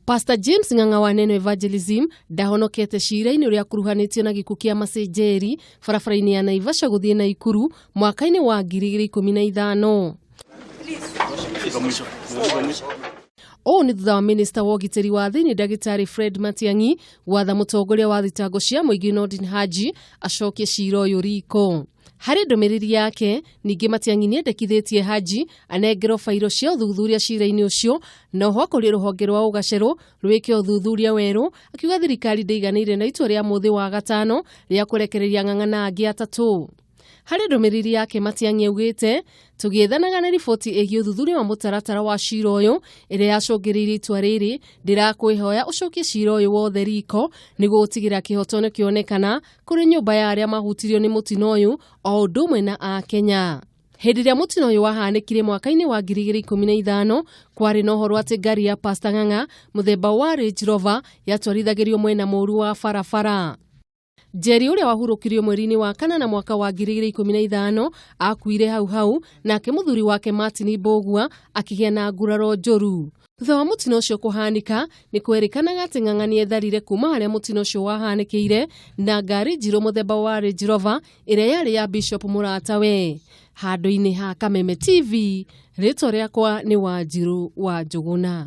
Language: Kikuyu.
Pastor James Ng'ang'a wa Neno Evangelism ndahonokete cira-inĩ ũrĩa akuruhanĩtio na gĩkuũ kĩa Macenjeri barabara-inĩ ya Naivasha gũthiĩ Naikuru mwaka-inĩ wa 2015. Ũũ nĩ thutha wa minista wa ũgitĩri wa thĩinĩ ndagĩtarĩ Fred Matiang'i gwatha mũtongoria wa thitango cia mũingĩ Nordin Haji acokie cira ũyũ riko. Harĩ ndũmĩrĩri yake, ningĩ Matiang'i nĩendekithĩtie Haji anengerwo bairo cia ũthuthuria cira-inĩ ũcio na oho akũrie rũhonge rwa ũgacerũ rwĩke ũthuthuria werũ, akiuga thirikari ndĩiganĩire na itua rĩa mũthĩ wa gatano rĩa kũrekereria Ng'ang'a na angĩ atatũ. Harĩ ndũmĩrĩri yake Matiang'i augĩte, tũgĩethanaga na riboti ĩgiĩ ũthuthuria wa mũtaratara wa cira ũyũ ĩrĩa yacũngĩrĩirie itua rĩrĩ, ndĩrakwĩhoya ũcokie cira ũyũ wothe riko nĩguo gũtigĩrĩra kĩhoto nĩkĩonekana kũrĩ nyũmba ya arĩa mahutirio nĩ mũtino ũyũ o ũndũ ũmwe na Akenya. Hĩndĩ ĩrĩa mũtino ũyũ wahanĩkire mwaka-inĩ wa 2015, kwarĩ na ũhoro atĩ ngari ya Pastor Ng'ang'a mũthemba wa Range Rover yatwarithagĩrio mwena mũũru wa barabara. Njeri ũrĩa wahurũkirio mweri-inĩ wa kanana mwaka wa 2015 akuire hau hau, nake mũthuri wake Martin Mbũgua akĩgĩa na nguraro njũru. Thutha wa mũtino ũcio kũhanĩka, nĩ kwerĩkanaga atĩ Ng'ang'a nĩ etharire kuma harĩa mũtino ũcio wahanĩkĩire na ngari njirũ mũthemba wa Range Rover ĩrĩa yarĩ ya Bishop mũratawe. Handũ-inĩ ha Kameme TV, rĩtwa rĩakwa nĩ Wanjirũ wa Njũgũna.